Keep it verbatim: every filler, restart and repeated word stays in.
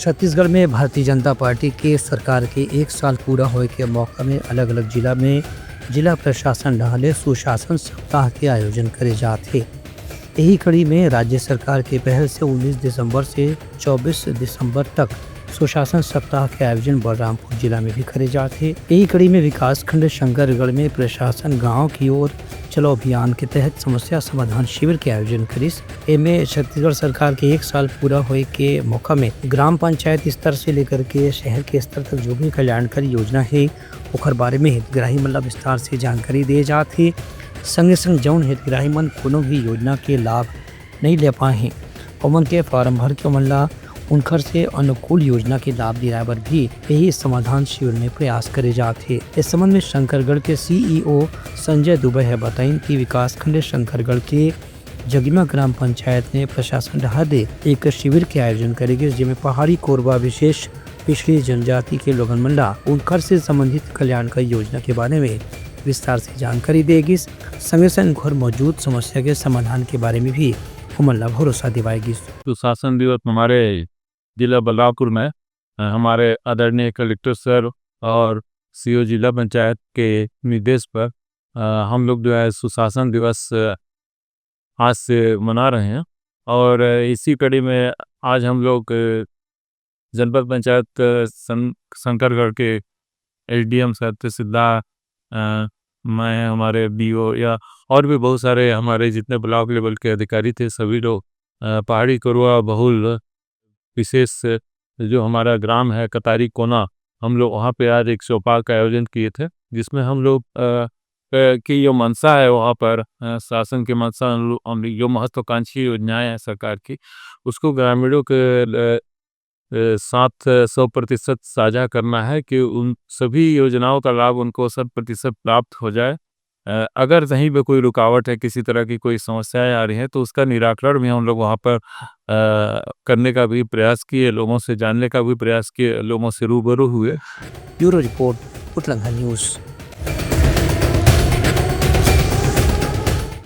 छत्तीसगढ़ में भारतीय जनता पार्टी के सरकार के एक साल पूरा होए के मौका में अलग-अलग जिला में जिला प्रशासन डहार ले सुशासन सप्ताह के आयोजन करे जात हे। यही कड़ी में राज्य सरकार के पहल से उन्नीस दिसंबर से चौबीस दिसंबर तक सुशासन सप्ताह के आयोजन बलरामपुर जिला में भी करे जात हे। यही कड़ी में विकासखंड शंकरगढ़ में प्रशासन गांव की ओर चलो अभियान के तहत समस्या समाधान शिविर के आयोजन करिस। एमे छत्तीसगढ़ सरकार के एक साल पूरा होए के मौका में ग्राम पंचायत स्तर से लेकर के शहर के स्तर तक जो भी कल्याणकारी योजना हे, ओकर बारे में हितग्राही मन ला विस्तार से जानकारी दिए जात हे। संगे संग जौन हितग्राही मन कोनो भी योजना के लाभ नहीं ले पाए हे, ओमन के फार्म भर के ओमन ला उनखर से अनुकूल योजना के लाभ दिलाए बर भी यही समाधान शिविर में प्रयास करे जात हे। इस संबंध में शंकरगढ़ के सीईओ संजय दुबे ह बताइन कि विकासखंड शंकरगढ़ के जगिमा ग्राम पंचायत में प्रशासन डहार ले एक शिविर के आयोजन करे गिस, जेमे पहाड़ी कोरबा विशेष पिछड़ी जनजाति के लोगन मन ला उनखर से संबंधित कल्याणकारी योजना के बारे में विस्तार से जानकारी दे गिस। संगे संग उनखर मौजूद समस्या के समाधान के बारे में भी हमन ला भरोसा दिवाए गिस। सुशासन दिवस हमारे जिला बलरामपुर में, अ, हमारे आदरणीय कलेक्टर सर और सीईओ जिला पंचायत के निर्देश पर, अ, हम लोग जो है सुशासन दिवस, अ, आज से मना रहे हैं। और, अ, इसी कड़ी में आज हम लोग, अ, जनपद पंचायत, अ, सन-, शंकरगढ़ के एसडीएम सर, तहसीलदार, अ, मैं, हमारे बीओ या और भी बहुत सारे हमारे जितने ब्लॉक लेवल के अधिकारी थे, सभी लोग, अ, पहाड़ी कोरवा बहुल विशेष जो हमारा ग्राम है कतारी कोना, हम लोग वहाँ पे आज एक चौपाल का आयोजन किए थे, जिसमें हम लोग, अ, अ, की जो मंशा है वहाँ पर, अ, शासन की मंशा, हम लोग, हम जो महत्वाकांक्षी योजनाएं हैं सरकार की, उसको ग्रामीणों के, अ, अ, साथ सौ प्रतिशत साझा करना है कि उन सभी योजनाओं का लाभ उनको शत प्रतिशत प्राप्त हो जाए। अ, अगर कहीं पे कोई रुकावट है, किसी तरह की कोई समस्याएं आ रही हैं, तो उसका निराकरण भी हम लोग वहाँ पर, अ, करने का भी प्रयास किए, लोगों से जानने का भी प्रयास किए, लोगों से रूबरू हुए। Bureau report, Utlangha news.